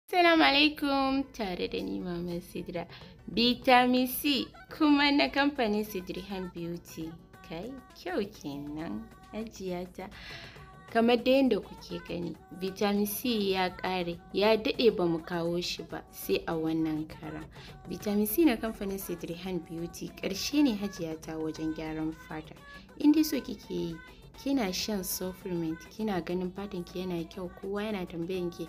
Assalamu alaikum, tare da ni Maman Sidra. Vitamin C kuma na kamfanin Sidrihan Beauty. Kai, kyau kenan, ajiyata. Kamar da yadda kuke gani, vitamin C ya ƙare, ya daɗe ba mu kawo shi ba sai a wannan karan. Vitamin C na kamfanin Sidrihan Beauty ƙarshe ne, hajiyata, wajen gyaran fata. In dai so kike yi, kina shan supplement, kina ganin fatan ki yana kyau, kowa yana tambayan ki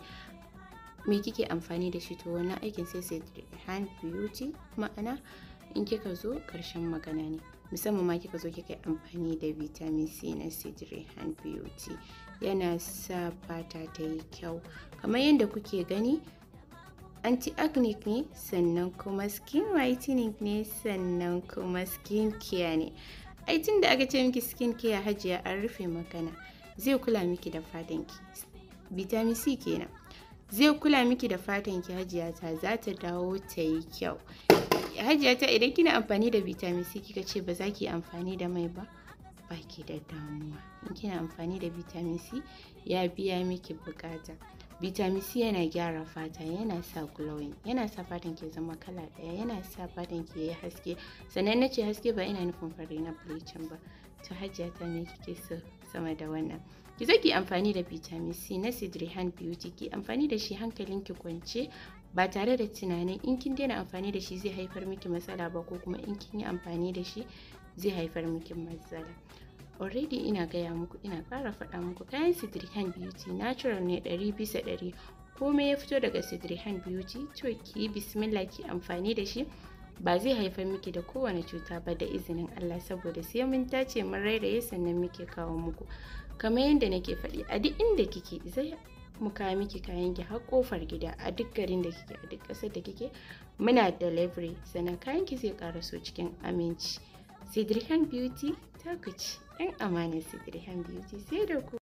me kike amfani da shi, to wannan aikin sai Sidrihan Beauty. Ma'ana, in kika zo ƙarshen magana ne, musamman ma kika zo kika yi amfani da vitamin C na Sidrihan Beauty, yana sa fata ta yi kyau. Kamar yadda kuke gani, anti-acne ne, sannan kuma skin whitening ne, sannan kuma skin care ne. Ai tun da aka ce miki skin care, hajiya, an rufe magana. Zai kula miki da fatanki. Vitamin C kenan, zai kula miki da fatanki, hajiya ta, za ta dawo ta yi kyau. Hajiya ta, idan kina amfani da vitamin C, kika ce ba za ki yi amfani da mai ba, baki da damuwa. In kina amfani da vitamin C, ya biya miki bukata. Vitamin C yana gyara fata, yana sa glowing, yana sa fatan ki zama kala ɗaya, yana sa fatan ki yayi haske. Sannan na ce haske, ba ina nufin fari na bleaching ba. To hajiya ta, me kike so sama da wannan? Ki zo ki amfani da vitamin C na Sidrihan Beauty, ki amfani da shi hankalin ki kwance, ba tare da tunanin in kin daina amfani da shi zai haifar miki matsala ba, ko kuma in kin yi amfani da shi zai haifar miki matsala. Already ina gaya muku, ina ƙara faɗa muku, kayan Sidrihan Beauty natural ne 100%. Komai ya fito daga Sidrihan Beauty, to ki yi bismillah ki amfani da shi, ba zai haifar miki da kowane cuta ba da izinin Allah, saboda sai mun tace, mun rairaye, sannan muke kawo muku. Kamar yadda nake faɗi, a duk inda kike zai mu kawo miki kayan ki har kofar gida. A duk garin da kike, a duk ƙasar da kike, muna delivery, sannan kayan ki zai ƙaraso cikin aminci. Sidrihan Beauty ta ku ci ɗan amanar Sidrihan Beauty, sai da ku.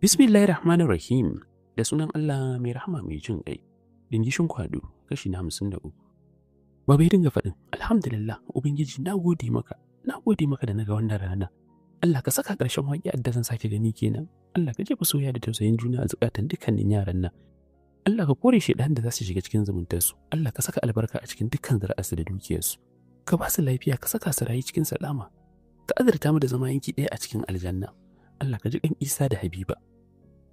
Bismillahir Rahmanir Rahim, da sunan Allah mai rahama mai jin ƙai. Dingishin Kwado, kashi na 53. Baba ya dinga faɗin, "Alhamdulillah, Ubangiji, na gode maka, na gode maka da naga wannan rana. Allah ka saka ƙarshen waƙi da zan sake gani kenan. Allah ka jefa soyayya da tausayin juna a zukatan dukkanin yaran nan. Allah ka kore shedan da za su shiga cikin zumuntarsu. Allah ka saka albarka a cikin dukkan zuri'arsu da dukiyarsu. Ka ba su lafiya, ka saka su rayu cikin salama. Ka azurta mu da zama yanki ɗaya a cikin aljanna. Allah ka ji kan Isa da Habiba."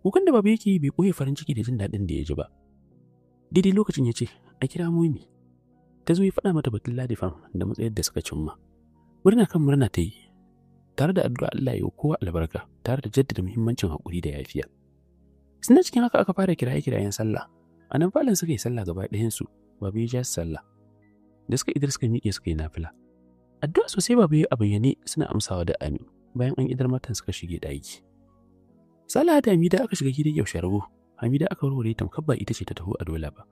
Kukan da baba yake yi bai ɓoye farin ciki da jin daɗin da ya ji ba. Daidai lokacin ya ce a kira Momi. Ta zo, ya faɗa mata batun Ladifam da matsayar da suka cimma. Murna kan murna ta yi, tare da addu'a Allah ya yi kowa albarka, tare da jaddada muhimmancin haƙuri da yafiya. Suna cikin haka aka fara kiraye-kirayen sallah. A nan falon suka yi sallah gaba ɗayansu, baba ya ja su sallah. Da suka idar, suka miƙe suka yi nafila. Addu'a sosai baba ya a bayyane, suna amsawa da amin. Bayan an idar, matan suka shige ɗaki. Salaha da Hamida aka shiga gidan yaushe rabo. Hamida aka warware tamkar ba ita ce ta taho a dole ba.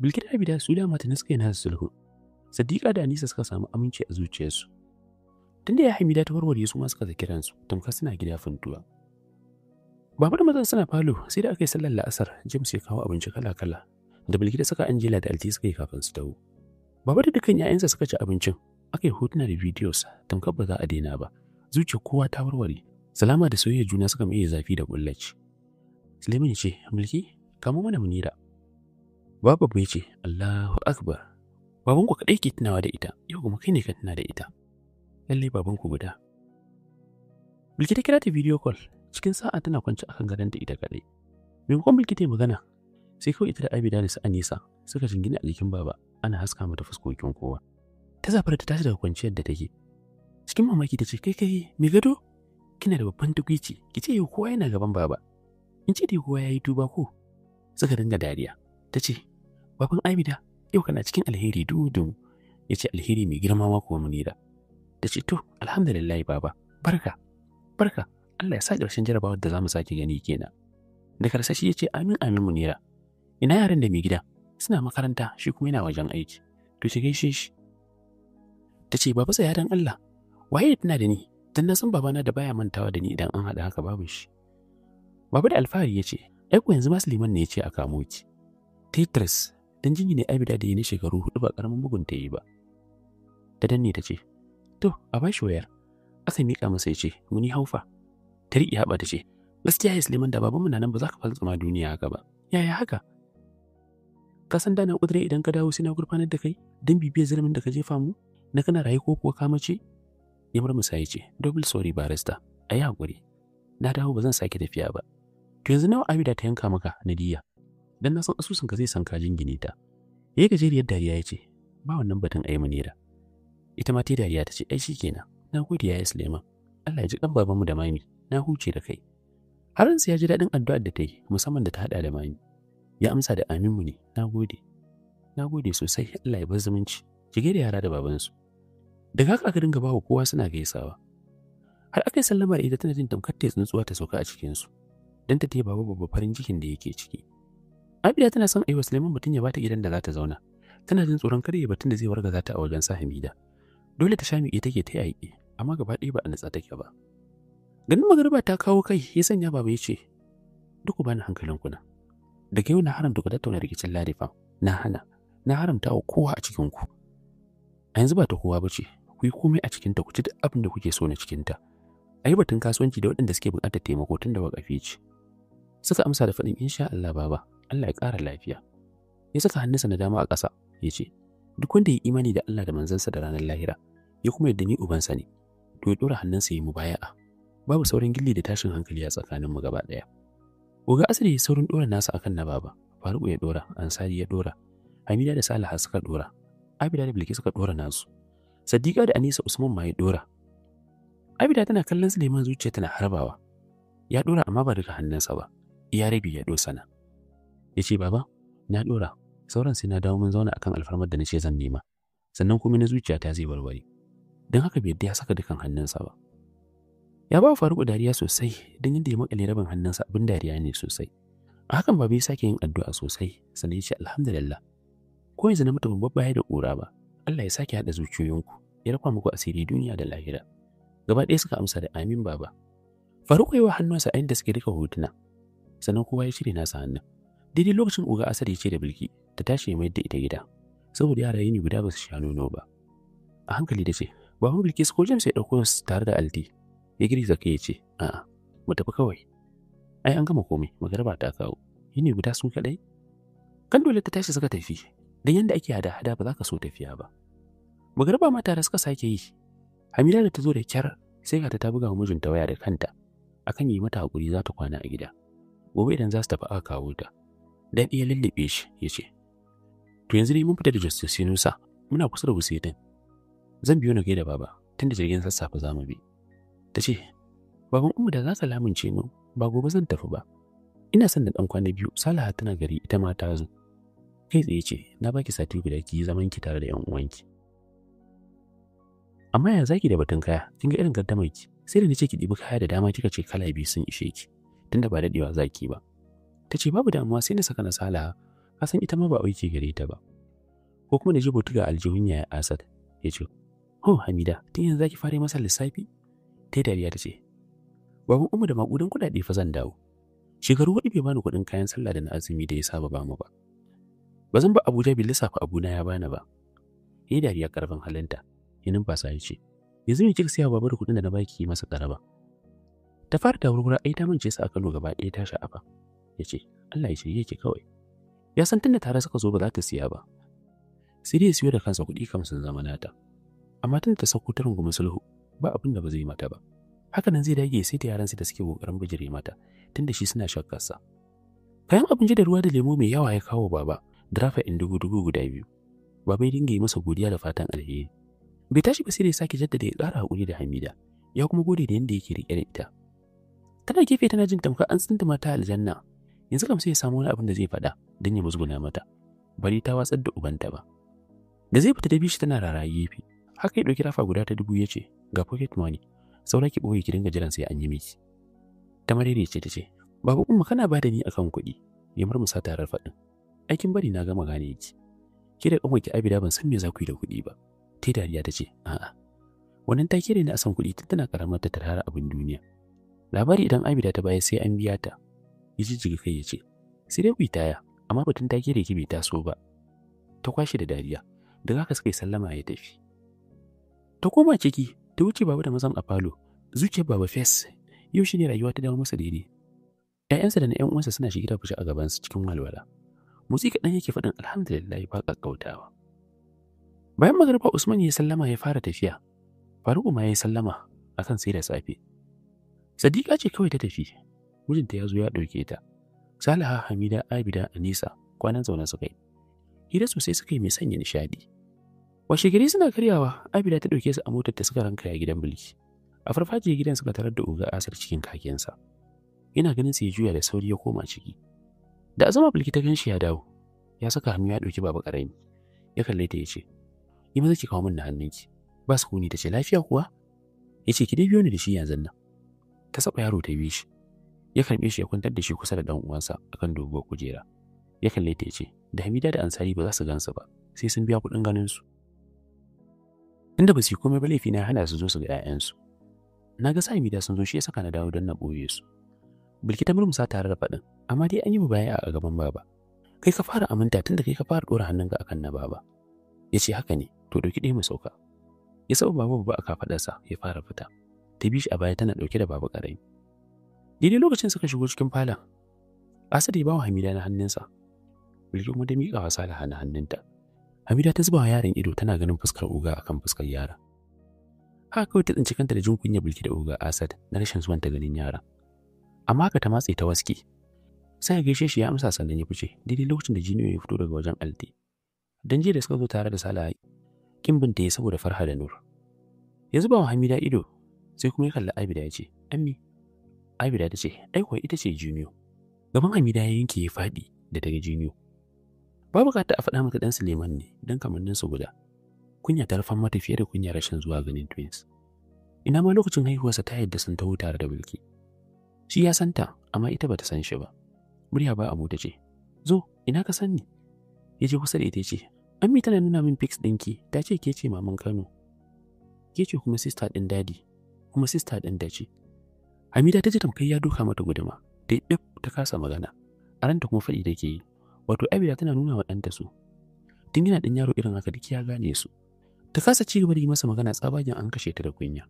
Bilki da Abida su da mata suka yi nasu sulhu. Sadiqa da Anisa suka samu aminci a zuciyarsu. Tunda ya Hamida ta warware, su ma suka zaki ransu tamkar suna gida funtuwa. Baba da mazan suna falo sai da aka yi sallar la'asar, James ya kawo abinci kala-kala da Bilki da saka Angela da Alti suka yi kafin su taho. Baba da dukkan 'ya'yansa suka ci abincin, aka yi hotuna da videos tamkar ba za a daina ba. Zuciyar kowa ta warware. Salama da soyayya juna suka mai zafi da kullaci. Suleiman ya ce, "Mulki, kamo mana Munira." Babu ya ce, "Allahu Akbar. Babanku kaɗai ke tunawa da ita, yau kuma kai ne ka tuna da ita. Lallai babanku guda." Bilki ta kira ta video call, cikin sa'a tana kwance akan gadonta ita kaɗai. Maimakon Bilki ta yi magana, sai kawai ita da Abida da su Anisa suka jingina a jikin baba, ana haska mata fuskokin kowa. Ta zafara ta tashi daga kwanciyar da take. Cikin mamaki ta ce, "Kai kai, me gado? Kina da babban tukwici, ki ce yau kowa yana gaban baba. In ce dai kowa ya yi tuba ko?" Suka dinga dariya. Ta ce, "Baban Abida, yau kana cikin alheri dudu." Ya ce, "Alheri mai girma ma kuwa, Munira." Ta ce, "To, alhamdulillah baba, barka, barka, Allah ya sa ƙarshen jarabawar da za mu sake gani kenan." Da karsashi ya ce, "Amin, amin, Munira. Ina yaran da mai gida?" Suna makaranta, shi kuma yana wajen aiki. To ki gaishe shi. Ta ce, "Baba, tsaya dan Allah. Waye ya tuna da ni? Dan na san babana da baya mantawa da ni, idan an haɗa haka babu shi." Baba da alfahari ya ce, "Ai ko yanzu ma Suleiman ne ya ce a kamo ki." Tetris dan jingi ne Abida da yi na shekaru 4 ba karamin bugun ta yi ba. Ta danne ta ce, "To, a bashi wayar." Aka miƙa masa, ya ce, "Muni haufa." Ta riƙe haɓa ta ce, "Gaskiya ya Suleiman, da babanmu na nan ba za ka faltsama duniya haka ba. Yaya haka? Ka san da na ƙudure idan ka dawo sai na gurfanar da kai don bibiyar zulumin da ka jefa mu na kana raye ko kuwa ka mace?" Ya murmusa ya ce, "Double sorry, barista, a yi haƙuri. Na dawo, ba zan sake tafiya ba. To yanzu nawa Abida ta yanka maka na diya? Dan na san asusunka zai san ka jingine ta." Yayi gajeriyar dariya ya ce, "Ba wannan batun ayi, Munira." Ita ma ta dariya ta ce, "Ai shikenan. Na gode, ya Suleiman. Allah ya ji kan babanmu da mami. Na huce da kai." Haransa ya ji daɗin addu'ar da ta yi, musamman da ta haɗa da mami. Ya amsa da, "Amin mu ne, na gode. Na gode sosai, Allah ya bar zumunci. Ki da yara da babansu." Daga haka aka dinga bawa kowa suna gaisawa. Har aka yi sallama da ita, tana jin tamkar ta tsuntsuwa ta sauka a cikinsu, don ta taya baba babba farin cikin da yake ciki. Abida tana son aiwa Suleiman batun ya bata gidan da za ta zauna. Tana jin tsoron kada ya batun da zai wargaza ta a wajen sa Hamida. Dole ta sha miƙe take ta yaƙi, amma gaba ɗaya ba a natsa take ba. Ganin magariba ta kawo kai ya sanya baba ya ce, "Duk ku bani hankalin kuna. Daga yau na haramta ku tattauna rikicin Larifa. Na hana, na haramta wa kowa a cikin ku. A yanzu ba ta kowa ba ce, ku yi komai a cikinta, ku ci duk abin da kuke so na cikinta. A yi batun kasuwanci da waɗanda suke buƙatar taimako tun da waƙafi ce." Suka amsa da faɗin, "Insha Allah, baba, Allah ya ƙara lafiya." Ya saka hannunsa na dama a ƙasa, ya ce, "Duk wanda ya imani da Allah da manzansa da ranar lahira, ya kuma yadda ni ubansa ne, to ya ɗora hannunsa ya yi mubaya'a. Babu sauran gilli da tashin hankali a tsakaninmu gaba ɗaya." Oga Asali ya saurin ɗora nasa akan na baba, Faruku ya ɗora, Ansari ya ɗora, Hamida da Salaha suka ɗora, Abida da Bilki suka ɗora nasu. Sadiqa da Anisa Usman ma ya ɗora. Abida tana kallon Suleiman, zuciya tana harbawa. Ya ɗora amma ba duka hannunsa ba, iya rabi ya sana. Ya ce, "Baba, na ɗora, sauran sai na dawo mun zauna akan alfarmar da na ce zan nema, sannan kuma na zuciyata zai warware." Don haka bai yadda ya saka dukan hannunsa ba. Ya ba Faruku dariya sosai don yadda ya makale rabin hannunsa, abin dariya ne sosai. A hakan baba ya sake yin addu'a sosai, sannan ya ce, "Alhamdulillah. Ko yanzu na mutu ban baya da ƙura ba. Allah ya sake haɗa zuciyoyinku, ya rufa muku asiri duniya da lahira." Gaba ɗaya suka amsa da, "Amin, baba." Faruku yi wa hannunsa a inda suke duka hotuna, sannan kowa ya cire nasa hannun. Daidai lokacin Oga Asad ya ce da Bilki ta tashi ya mayar da ita gida, saboda yara yini guda ba su sha nono ba. A hankali da ce, "Baban Bilkis, ko James ya ɗauko su tare da Alti?" Ya girgiza kai ya ce, "A'a, mu tafi kawai. Ai an gama komai, magariba ta kawo. Yini guda su kaɗai." Kan dole ta tashi suka tafi, don yanda ake hada-hada ba za ka so tafiya ba. Magariba ma tare suka sake yi. Hamida da ta zo da kyar, sai ga ta buga wa mijinta waya da kanta akan yi mata hakuri, za ta kwana a gida. Gobe idan za su tafi aka kawo ta. Daɗi ya lullube shi ya ce, "To yanzu dai mun fita da Justice Sinusa, muna kusa da Wuse din. Zan biyo na gaida baba, tunda jirgin sassafe za mu bi." Ta ce, "Baban Ummu, da za ka lamince min, ba gobe zan tafi ba. Ina son da ɗan kwana 2, Salaha tana gari, ita ma ta zo." Kai tsaye ce, "Na baki sati guda ki yi zaman ki tare da 'yan uwanki. Amma ya zaki da batun kaya? Kin ga irin gardamar ki. Sai da nace ki ɗibi kaya da dama, kika ce kala biyu sun ishe ki, tunda ba daɗewa zaki ba." Ta ce, "Babu damuwa, sai na saka na Salaha, ka san ita ma ba aiki gare ta ba. Ko kuma na je botuga aljihun yaya Asad." Ya ce, "Ho Hamida, tun yanzu zaki fara masa lissafi?" Ta dariya ta ce, "Baban Ummu, da maƙudan kuɗaɗe fa zan dawo. Shekaru 4 bai bani kuɗin kayan sallah da na azumi da ya saba ba mu ba. Ba zan ba Abuja bai lissafa abuna ya bani ba." Yi dariya karfin halinta, ya numfasa ya ce, "Yanzu me kika siya baba da kuɗin da na baki yi masa tsaraba?" Ta fara da wurwura, ai ta mance su a Kano gaba ɗaya, ta sha'afa. Ya ce, "Allah ya shirye ki kawai." Ya san tunda tare suka zo ba za ta siya ba. Sai dai ya siyo da kansa, kuɗi kam sun zama nata. Amma tunda ta sauko ta rungumi sulhu, ba abin da ba zai mata ba. Haka nan zai dage sai da yaran da suke kokarin bijire mata, tunda shi suna shakkarsa. Kayan abinci da ruwa da lemo mai yawa ya kawo baba, da rafa in dubu dubu guda biyu. Baba ya dinga yi masa godiya da fatan alheri. Bai tashi ba sai da ya sake jaddada ya ƙara haƙuri da Hamida, ya kuma gode da yadda yake riƙe da ita. Tana gefe tana jin tamkar an tsinduma ta aljanna. Yanzu kam sai ya samu wani abin da zai faɗa don ya musguna mata. Bari ta watsar da ubanta ba. Da zai fita da bishi tana rara gefe. Haka ya ɗauki rafa guda ta 1000 ya ce, "Ga pocket money, saura ki ɓoye ki dinga jiran sai an yi miki." Ta marere ce ta ce, "Babu Umma, kana ba da ni akan kuɗi." Ya murmusa tare faɗin, Aikin bari na gama gane ki. Ki da kanwarki Abida ban san me za ku yi da kuɗi ba. Ta dariya ta ce, "A'a. Wannan ta kere ni a san kuɗi tun tana karamar ta tara abin duniya. Labari idan Abida ta baya sai an biya ta." Ya jijjiga kai ya ce, "Sai dai ku yi taya, amma batun ta kere ki bai taso ba." Ta kwashe da dariya, da haka suka yi sallama ya tafi. Ta koma ciki, ta wuce Baba da mazan a falo, zuciyar Baba fes, yau shine rayuwa ta dawo masa daidai. ‘Ya'yansa da na ‘yan uwansa suna shiga da fice a gabansu cikin walwala. Motsi kaɗan yake faɗin alhamdulillah ba ƙaƙƙautawa. Bayan magariba Usman ya sallama ya fara tafiya. Faruku ma ya sallama akan sai da safe. Sadiqa ce kawai ta tafi. Mijinta ya zo ya ɗauke ta. Salaha, Hamida, Abida, Anisa kwanan zaune suka yi. Hira sosai suka yi mai sanya nishaɗi. Washe gari suna karyawa, Abida ta ɗauke su a motar ta suka rankaya gidan Bilki. A farfajiyar gidan suka tarar da Oga Asar cikin kakinsa. Yana ganin su ya juya da sauri ya koma ciki. Da azama Bilki ta ganshi ya dawo, ya saka hannu ya ɗauki Baba ƙarami. Ya kalle ta ya ce, "Yi maza ki kawo min da hannunki." Ba sukuni ta ce, "Lafiya kuwa?" Ya ce, "Ki dai biyo ni da shi yanzu nan." Ta saba yaro ta bi shi. Ya karɓe shi ya kwantar da shi kusa da ɗan uwansa akan doguwar kujera. Ya kalle ta ya ce, "Da Hamida da Ansari ba za su gansu ba, sai sun biya kuɗin ganin su." Tunda ba su yi komai ba laifi na hana su zo su ga 'ya'yansu. Na ga sa Hamida sun zo shi ya saka na dawo don na ɓoye su. Bilki ta murmusa tare da faɗin, amma dai an yi baya a gaban Baba. Kai ka fara aminta tunda kai ka fara ɗora hannunka akan na Baba. Ya ce haka ne, to ɗauki ɗaya mu sauka. Ya saba Baba babba a kafaɗarsa ya fara fita. Ta bi shi a baya tana ɗauke da Baba ƙarami. Daidai lokacin suka shigo cikin falon. Asad ya bawa Hamida na hannunsa. Bilki kuma ta miƙa wa Salaha na hannunta. Hamida ta zuba wa yaron ido tana ganin fuskar Oga akan fuskar yaron. Haka kawai ta tsinci kanta da jin kunya Bilki da Oga Asad na rashin zuwan ta ganin yara. Amma haka ta matse ta waske. Sai ya gaishe shi ya amsa sannan ya fice daidai lokacin da Jiniyo ya fito daga wajen Alti. Dan jiya da suka zo tare da Salaha kin binta ya saboda Farha da Nur. Ya zuba wa Hamida ido sai kuma ya kalli Abida ya ce, "Ammi." Abida ta ce, "Ai kuwa ita ce Jiniyo." Gaban Hamida ya yanke ya faɗi da daga Jiniyo. Ba buƙatar a faɗa mata ɗan Suleiman ne don kamanninsu guda. Kunya ta rufan mata fiye da kunya rashin zuwa ganin twins. Ina ma lokacin haihuwarsa ta yadda sun taho tare da Bilki. Shi ya san ta, amma ita bata san shi ba. Murya ba a mota ce, "Zo, ina ka san ni?" Ya je kusa da ita ya ce, "Ammi tana nuna min pics ɗinki, ta ce ke ce maman Kano. Ke ce kuma sister ɗin daddy, kuma sister ɗin dace." Hamida ta ji tamkar ya doka mata guduma, ta yi ɗif ta kasa magana. A ranta kuma faɗi take yi, wato Abida tana nuna wa ɗanta su. Tun yana ɗan yaro irin haka duk ya gane su. Ta kasa ci gaba da yi masa magana tsabagen an kashe ta da kunya.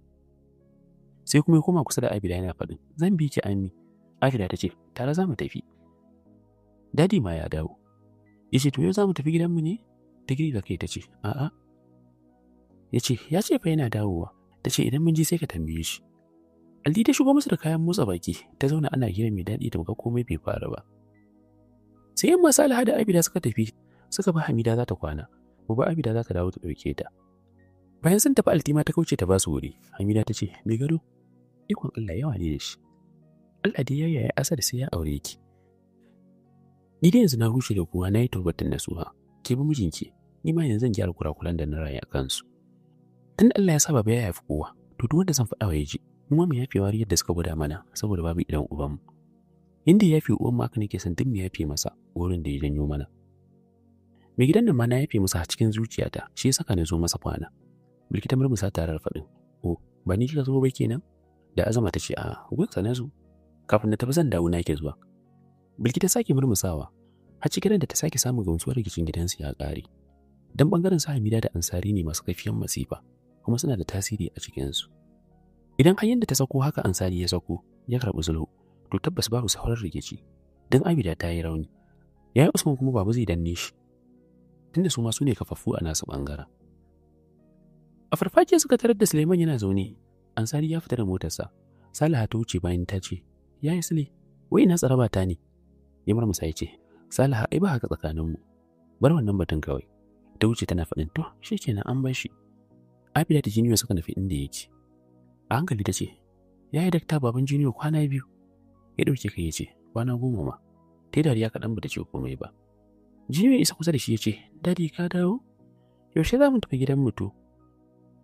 Sai kuma ya koma kusa da Abida yana faɗin, "Zan bi ki Ammi." Abida ta ce, "Tare za mu tafi." Dadi ma ya dawo. Ya ce, "To yau za mu tafi gidanmu ne?" Ta girgiza kai ta ce, "A'a." Ya ce, "Ya ce fa yana dawowa." Ta ce, "Idan mun je sai ka tambaye shi." Aldi ta shigo masa da kayan motsa baki, ta zauna ana hira mai daɗi da muka komai bai faru ba. Sai yamma Saliha da Abida suka tafi, suka ba Hamida za ta kwana, gobe Abida za ta dawo ta ɗauke ta. Bayan sun tafi Altima ta kauce ta ba su wuri, Hamida ta ce, "Mai gado, ikon Allah yawa ne da shi. Allah dai ya yaya Asad sai ya aure ki. Ni dai yanzu na huce da kuwa na yi taubatin nasuha, ke bi mijinki, ni ma yanzu zan gyara kurakuran da na rayu a kansu. Tun Allah ya sa baba ya haifi kowa, to duk wanda zan faɗa wa ya ji, mu ma mu yafe wariyar da suka gwada mana saboda babu idan ubanmu. Inda ya yafe uwan mu haka nake son duk mu yafe masa wurin da ya janyo mana. Mai gidan nan ma na yafe masa a cikin zuciyata, shi ya saka na zo masa kwana." Bilki ta murmusa tare da faɗin, "Oh, ba ni kika zo ba kenan?" Da azama ta ce, "A, gunsa na zo. Kafin na tafi zan dawo na ke zuwa." Bilki ta sake murmusawa, har cikin da ta sake samun gamsuwar rikicin gidansu ya ƙare. Dan bangaren su Hamida da Ansari ne masu kaifiyan masifa, kuma suna da tasiri a cikinsu. Idan har yanda ta sako haka Ansari ya sako, ya karɓi sulhu, to tabbas babu sauran rikici. Dan Abida ta yi rauni. Yayi Usman kuma babu zai danne shi. Tunda su ma su ne kafaffu a nasu bangaren. A farfajiya suka tarar da Suleiman yana zaune. Ansari ya fita da motarsa. Salaha ta wuce bayan ta ce, "Yayi Sule, wai ina tsaraba ta ne?" Ya murmusa ya ce, "Salaha ai ba haka tsakaninmu. Bar wannan batun kawai." Ta wuce tana faɗin, "To, shikenan an bar shi." Abida da Jiniyo suka nufi inda yake. A hankali ta ce, "Yayi dakta baban Jiniyo kwana biyu." Ya ɗauke kai ya ce, "Kwana 10 ma." Ta yi dariya kaɗan bata ce komai ba. Jiniyo ya isa kusa da shi ya ce, "Dadi ka dawo? Yaushe za mu tafi gidan mu to?"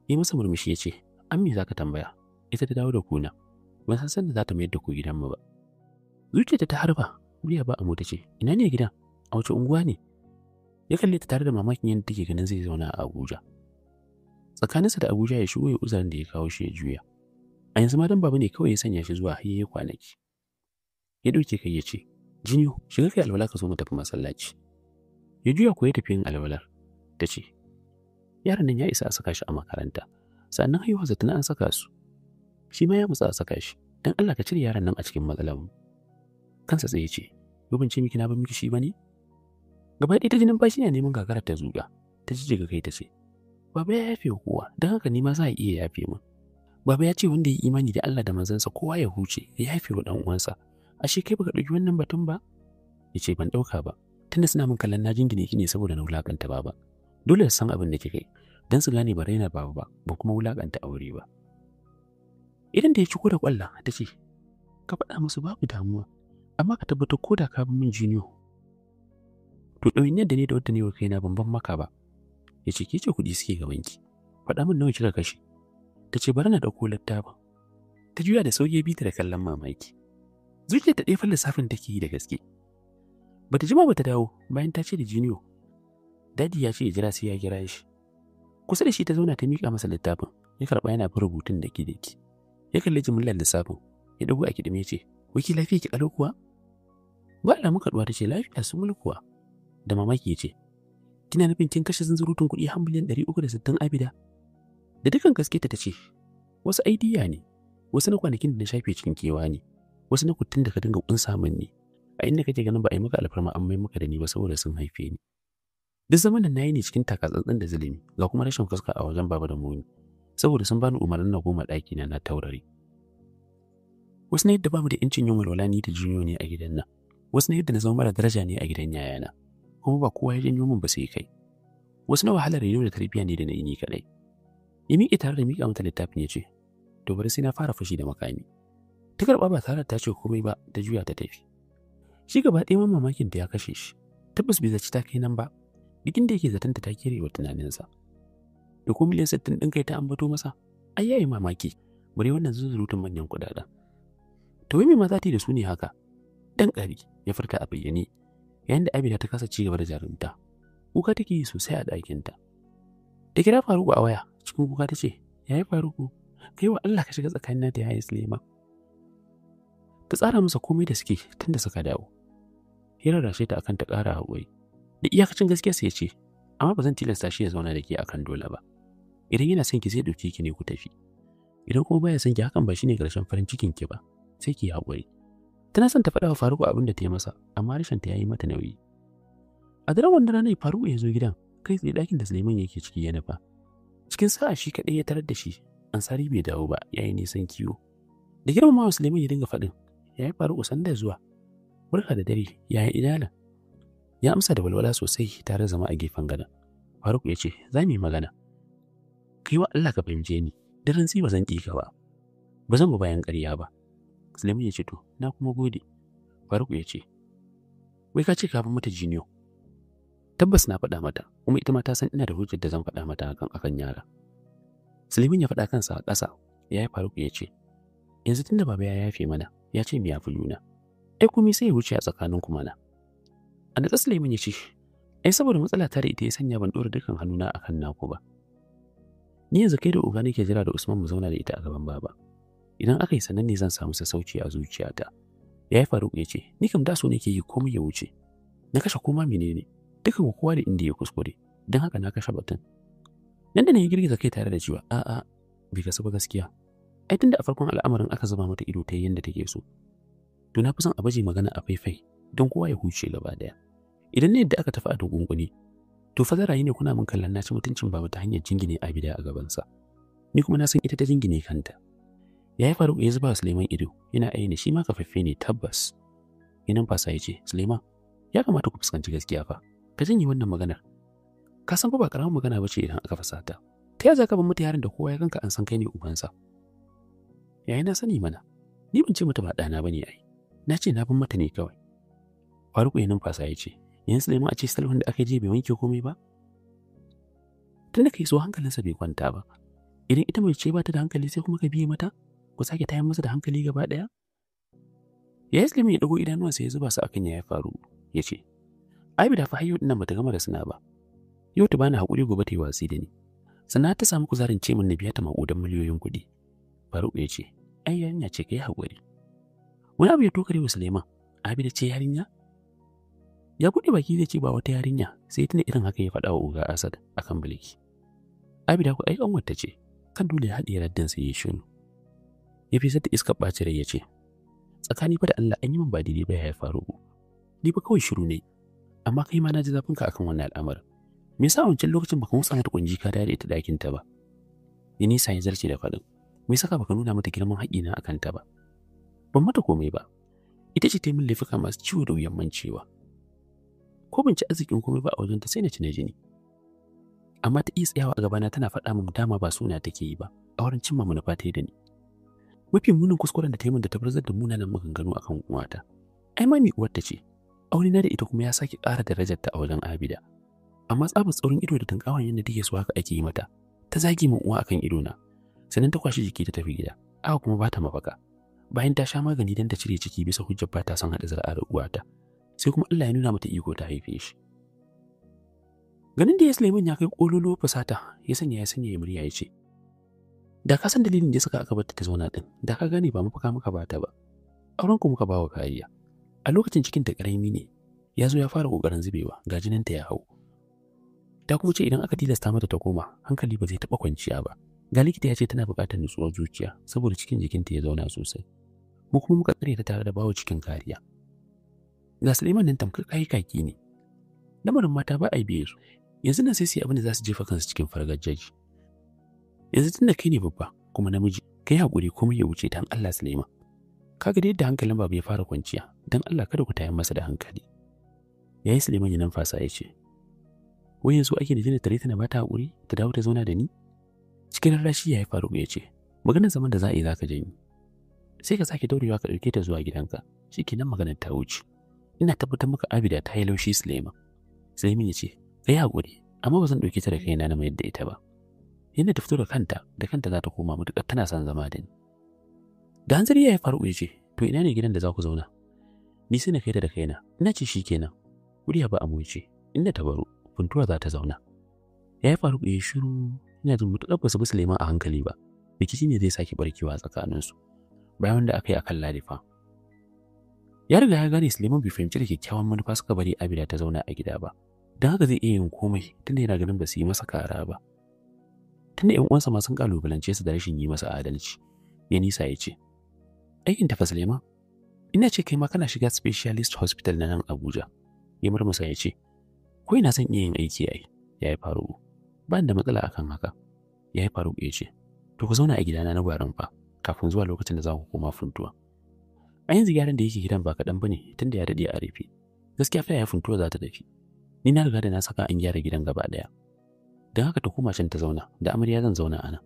Yi masa murmushi ya ce, "Ammi za ka tambaya, ita ta dawo da kuna. Ban san sanda za ta mayar da ku gidanmu ba." Zuciyarta ta harba, murya ba a mota ce, "Ina ne gidan?" A wace unguwa ne? Ya kalle ta tare da mamakin yadda take ganin zai zauna a Abuja. Tsakaninsa da Abuja ya shigo ya uzurin da ya kawo shi ya juya. A yanzu ma dan baba ne kawai ya sanya shi zuwa har yayi kwanaki. Ya ɗauke kai ya ce, "Jiniyo, shiga kai alwala ka zo mu tafi masallaci." Ya juya ko ya tafi yin alwalar. Ta ce, "Yaron nan ya isa a saka shi a makaranta, sannan haihuwarsa tana an saka su. Shi ma ya mutsa a saka shi, don Allah ka cire yaron nan a cikin matsalar mu." Kansa tsaye ce, "Yau ban ce miki na ban miki shi ba ne?" Gaba ɗaya ta ji numfashi na neman gagarar ta zuga, ta jijjiga kai ta ce, "Baba ya yafe wa kowa, don haka ni ma za a iya yafe min. Baba ya ce wanda ya imani da Allah da manzansa kowa ya huce, ya yafe wa ɗan uwansa. Ashe kai baka ɗauki wannan batun ba?" Ya ce, "Ban ɗauka ba, tunda suna min kallon na jingine ki ne saboda na wulakanta baba. Dole su san abin da kika yi, don su gane ba raina baba ba, ba kuma wulakanta aure ba." Idan da ya ciko da kwalla ta ce, "Ka faɗa musu babu damuwa, amma ka tabbatar ko da ka bi min jiniyo. To ɗawainiyar da ne da wadda ne wa kaina ban ban maka ba." Ya ce, "Ke ce kuɗi suke gabanki, faɗa min nawa kika kashe." Ta ce, "Bari na ɗauko littafin." Ta juya da sauƙi ya bi ta da kallon mamaki. Zuciyar ta ɗaya lissafin take yi da gaske. Bata jima bata dawo bayan ta ce da Jiniyo, "Daddy ya ce ya jira sai ya kira shi." Kusa da shi ta zauna ta miƙa masa littafin, ya karɓa yana bin rubutun daki daki. Ya kalli jimillar lissafin, ya ɗago a kiɗime ya ce, "Wai ki lafiya ki ƙalau kuwa?" Ba alamun kaɗuwa ta ce, "Lafiya sumul kuwa." Da mamaki ya ce, "Kina nufin kin kashe zunzurutun kuɗi har miliyan 360, Abida?" Da dukan gaske ta ce, "Wasu aidiya ne, wasu na kwanakin da na shafe cikin kewa ne, wasu na kuttun da ka dinga kunsa min ne, a inda kake ganin ba a yi maka alfarma an mai maka da ni ba saboda sun haife ni. Duk zaman da na yi ne cikin takatsantsan da zulumi, ga kuma rashin fuska a wajen baba da moni, saboda sun bani umarnin na goma ɗaki na na taurare. Wasu na yadda bamu da ‘yancin yin walwala ni da Juniyo ne a gidan nan, wasu na yadda na zama mara daraja ne a gidan yayana, kuma ba kowa ya janyo min ba sai kai. Wasu na wahalar reno da tarbiyya ne da na yi ni kaɗai." Ya miƙe tare da miƙa mata littafin ya ce, "To bari sai na fara fashi da makami." Ta karɓa ba tare da ta ce komai ba, ta juya ta tafi. Shi gaba ɗaya mamakin da ya kashe shi, tabbas bai zaci ta kai nan ba, duk inda yake zaton ta kere wa tunaninsa. Da ko miliyan 60 ɗin kai ta ambato masa, ai yayi mamaki, bare wannan zunzurutun manyan kuɗaɗen. To wai me ma za ta yi da su ne haka? Dan ƙari ya furta a bayyane, yayin da Abida ta kasa ci gaba da jarumta. Kuka take yi sosai a ɗakinta. Ta kira Faruku a waya, cikin kuka ta ce, "Yayi Faruku, kai wa Allah ka shiga tsakanina da yayi Suleiman." Ta tsara masa komai da suke tun da suka dawo. Ya rarrashe ta akan ta ƙara haƙuri. Da iyakacin gaskiya sai ya ce, "Amma ba zan tilasta shi ya zauna da ke akan dole ba. Idan yana son ki zai ɗauke ki ne ku tafi. Idan kuma baya son ki hakan ba shine ƙarshen farin cikin ki ba. Sai ki haƙuri." Tana son ta faɗa wa Faruku abin da ta yi masa, amma rashin ta yayi mata nauyi. A daren wannan ranar Faruku ya zo gidan, kai tsaye ɗakin da Suleiman yake ciki ya nufa. Cikin sa'a shi kaɗai ya tarar da shi, Ansari bai dawo ba, ya yi nisan kiwo. Da girmamawa Suleiman ya dinga faɗin, "Yayi Faruku, sanda zuwa. Barka da dare, yaya iyalan?" Ya amsa da walwala sosai tare da zama a gefen gadon. Faruku ya ce, "Za mu yi magana. Kai wa Allah ka fahimce ni, daren tsi ba zan ƙi ka ba. Ba zan bi bayan ƙarya ba." Suleiman ya ce, "To, na kuma gode." Faruku ya ce, "Wai ka ce ka bi mata Jiniyo?" "Tabbas na faɗa mata, kuma ita ma ta san ina da hujjar da zan faɗa mata hakan akan yara." Suleiman ya faɗa kansa a ƙasa, ya yi Faruku ya ce, "Yanzu tunda baba ya yafe mana, ya ce mu yafi juna. Ai komai sai ya wuce a tsakanin ku mana." A natsa Suleiman ya ce, "Ai saboda matsala ta da ita ya sanya ban ɗora dukkan hannuna akan naku ba. Ni yanzu kai da oga nake jira da Usman mu zauna da ita a gaban baba. Idan aka yi sannan ne zan samu sassauci a zuciyata." Ya yi Faruku ya ce, "Ni kam da so nake yi komai ya wuce. Na kashe koma menene, dukan ku kowa da inda ya kuskure, don haka na kashe batun." Nan da nan ya girgiza kai tare da cewa, "A'a, bai kasu ba gaskiya. Ai tunda a farkon al'amarin aka zuba mata ido ta yi yadda take so. To na fi son a baje magana a faifai don kowa ya huce gaba daya. Idan ne yadda aka tafi a dukunkuni, to fa zarayi ne kuna min kallon na ci mutuncin baba ta hanyar jingine Abida a gabansa. Ni kuma na san ita ta jingine kanta." Ya yi Faruku ya zuba wa Suleiman ido, yana ayyana shi ma kafaffe ne tabbas. Ya numfasa ya ce, "Suleiman, ya kamata ku fuskanci gaskiya fa. Ka janye wannan maganar. Ka san fa ba karamin magana ba ce idan aka fasa ta. Ta yaya za ka bar mata yaron da kowa ya ganka an san kai ne ubansa?" "Yayi na sani mana. Ni ban ce mata ba ɗana ba ne ai. Na ce na bin mata ne kawai." Faruku ya numfasa ya ce, "Yanzu Suleiman a ce sulhun da aka je bai wanke komai ba?" Tun da kai so hankalinsa bai kwanta ba. Idan ita mai ce ba ta da hankali sai kuma ka biye mata? Ku sake tayar masa da hankali gaba ɗaya? Ya Suleiman ya ɗago idanuwansa ya zuba su akan ya faru ya ce, Abida fa hayyo dinnan bata gama da suna ba. Yau ta bani hakuri, gobe ta yi watsi da ni. Sannan ta samu kuzarin ce min na biya ta maƙudan miliyoyin kuɗi. Faruku ya ce, "Ai yarinya ce, kai hakuri." Wani abu ya tokare wa Suleiman. Abida ce yarinya? Ya buɗe baki zai ce ba wata yarinya, sai tuna irin haka ya faɗa wa Oga Asad akan Bilki. Abida ku ai ƙanwarta ce, kan dole ya haɗiye raddin sai ya shiru. Ya fi da iskar ɓaci rai ya ce, "Tsakani fa da Allah an yi min ba daidai ba ya faru. Ni ba kawai shiru ne, amma kai ma na ji zafinka akan wannan al'amarin. Me yasa wancan lokacin baka motsa mata kunji ka dare ita ɗakin ta ba?" Ya nisa ya zarce da faɗin, "Me yasa baka nuna mata girman haƙƙina akan ta ba?" Ban mata komai ba. Ita ce ta yi min laifuka masu ciwo da wuyan mancewa. Ko ban ci arzikin komai ba a wajenta sai na ci na jini. Amma ta iya tsayawa a gabana tana faɗa min dama ba suna take yi ba, a wurin cimma manufa ta yi da ni. Mafi munin kuskuren da ta yi min da ta barzar da munanan maganganu akan uwata. Ai mami uwarta ce, aure na da ita kuma ya sake ƙara darajarta a wajen Abida. Amma tsabar tsaurin ido da tunkawan yadda take so haka ake yi mata, ta zagi min uwa akan idona. Sannan ta kwashi jiki ta tafi gida, aka kuma ba ta mafaka. Bayan ta sha magani don ta cire ciki bisa hujjar ba ta son haɗa zuri'a da uwata. Sai kuma Allah ya nuna mata iko ta haife shi. Ganin da ya Suleiman ya kai kololo fusata, ya sanya ya murya ya ce, "Da ka san dalilin da suka aka bar ta zauna din, da ka gane ba mafaka muka bata ba. Auren ku muka bawa kariya. A lokacin cikin ta karami ne, ya zo ya fara kokarin zubewa, ga jinin ta ya hau. Ta kuma ce idan aka tilasta mata ta koma, hankali ba zai taɓa kwanciya ba. Ga likita ya ce tana buƙatar nutsuwar zuciya saboda cikin jikinta ya zauna sosai. Mu kuma muka tsare ta tare da bawa cikin kariya. Ga Suleiman nan tamkar kayi kaki ne. Lamarin mata ba a biye su. Yanzu nan sai su yi abin da za su jefa kansu cikin fargajaji. Yanzu tunda kai ne babba kuma namiji, kai hakuri komai ya wuce dan Allah Suleiman. Kaga da yadda hankalin baba ya fara kwanciya, dan Allah kada ku tayar masa da hankali." Yayi Suleiman ya numfasa ya ce, "Wai yanzu ake da jina tare tana ba ta hakuri ta dawo ta zauna da ni?" Cikin rarrashi yayi Faruku ya ce, "Maganar zaman da za a yi zaka janyi. Sai ka sake daurewa ka dauke ta zuwa gidanka, shikenan maganar ta wuce. Ina tabbatar maka Abida ta yi laushi Suleiman." Suleiman ya ce, "Kai hakuri, amma ba zan dauke ta da kaina na mayar da ita ba. Yadda ta fito da kanta za ta koma mutukar tana son zama da ni." Da hanzari ya Faruku ya ce, "To ina ne gidan da za ku zauna? Ni sai na kai ta da kaina." Ina ce shikenan. Wuri ba amu ce, inda ta baro, Funtuwa za ta zauna. Ya Faruku ya shiru, ina jin mutukar ba su bi Suleiman a hankali ba. Rikici ne zai sake barkewa tsakaninsu. Bayan wanda aka yi akan Ladifa. Ya riga ya gane Suleiman bai fahimci da kyakkyawan manufa suka bari Abida ta zauna a gida ba. Don haka zai iya yin komai tunda yana ganin ba su yi masa kara ba. Tunda ƴan uwansa ma sun kalubalance su da rashin yi masa adalci. Ya nisa ya ce, "Aikin tafa Suleiman, ina ce kai ma kana shiga specialist hospital na nan Abuja." Ya murmusa ya ce, "Ko ina son iya yin aiki ai." Ya yi Faruku, "Ba da matsala akan haka." Ya yi Faruku ya ce, "To ku zauna a gidana na gwarin fa kafin zuwa lokacin da za ku koma Funtuwa. A yanzu gyaran da yake gidan ba kaɗan ba ne tunda ya daɗe a rufe. Gaskiya fa ya Funtuwa za ta tafi. Ni na riga da na saka an gyara gidan gaba ɗaya. Don haka ta koma can ta zauna, da amarya zan zauna a nan."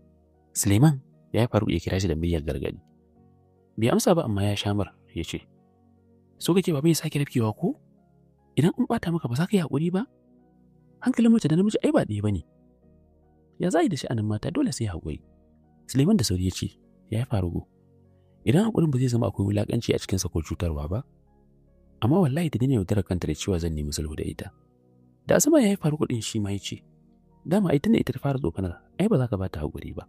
Suleiman ya yi Faruku ya kira shi da muryar gargaɗi. Bai amsa ba amma ya shamar ya ce, "So kake baba ya sake rafkewa ko? Idan an ɓata maka ba za ka yi haƙuri ba? Hankalin mace da namiji ai ba ɗaya ba ne. Ya za a yi da sha'anin mata dole sai haƙuri." Suleiman da sauri ya ce, "Ya yi Faruku, idan haƙurin ba zai zama akwai wulaƙanci a cikinsa ko cutarwa ba, amma wallahi ta daina yaudarar kanta da cewa zan nemi sulhu da ita." Da asama ya yi Faruku ɗin shi ma ya ce, "Dama ai tunda ita ta fara tsokanar, ai ba za ka ba ta haƙuri ba.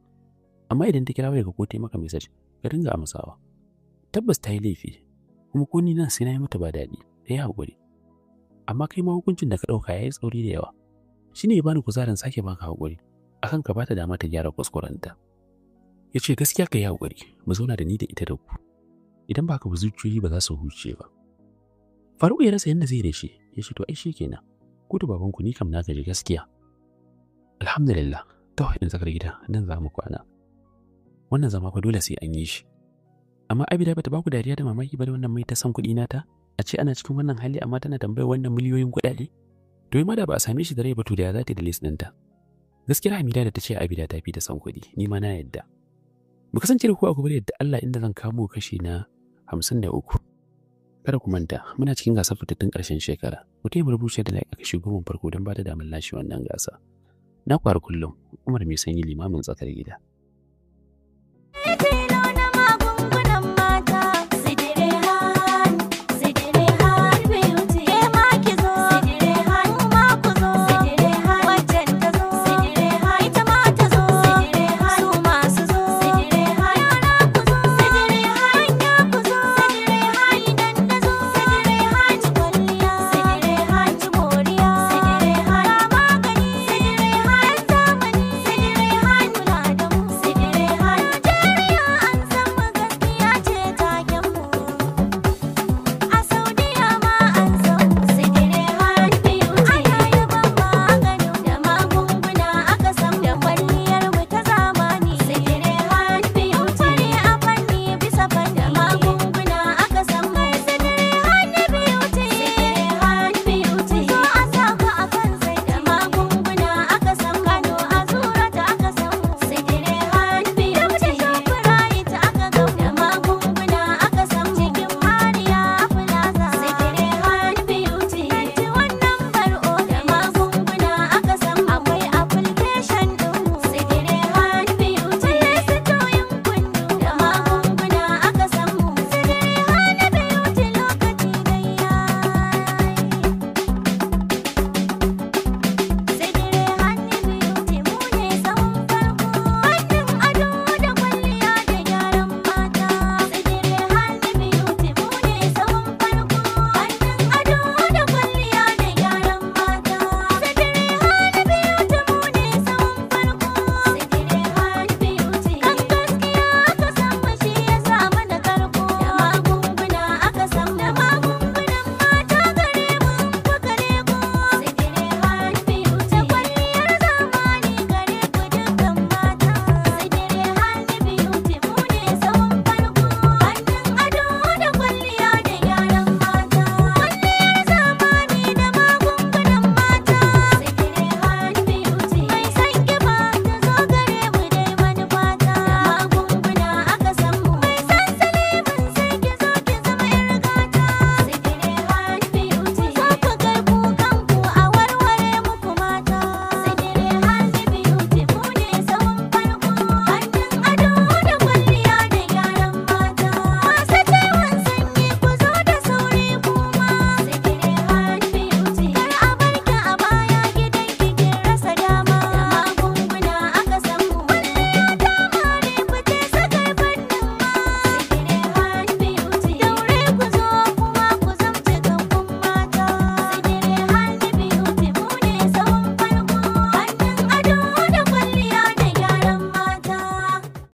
Amma idan ta kira wayarka ko ta yi maka message, ka dinga amsawa. Tabbas ta yi laifi, kuma ko ni nan sai na yi mata ba daɗi, ta yi haƙuri. Amma kai ma hukuncin da ka ɗauka ya yi tsauri da yawa. Shi ne ya bani kuzarin sake baka haƙuri, akan ka ba ta dama ta gyara kuskurenta." Ya ce, "Gaskiya ka yi haƙuri, mu zauna da ni da ita da ku. Idan ba ka bi zuciyoyi ba za su huce ba." Faruku ya rasa yadda zai da shi, ya ce, "To ai shi kenan. Ku da babanku ni kam na gaji gaskiya." Alhamdulillah, ta in tsakar gida nan za mu kwana. Wannan zama fa dole sai an yi shi. Amma Abida bata ba ku dariya da mamaki ba da wannan mai ta san kuɗi nata? A ce ana cikin wannan hali amma tana tambayar wannan miliyoyin kuɗaɗe? To ma da ba a same shi da rai ba to da ya za ta da list ɗinta? Gaskiya Hamida da ta ce Abida ta fi ta san kuɗi, ni ma na yadda. Mu kasance da ku a gobe da yadda Allah inda zan kamo kashi na 53. Kada ku manta, muna cikin gasar fitattun ƙarshen shekara. Ku taya mu rubuce da like a kashi 10 farko don ba da damar lashe wannan gasa. Na kwar kullum, Umar mai sanyi limamin tsakar gida.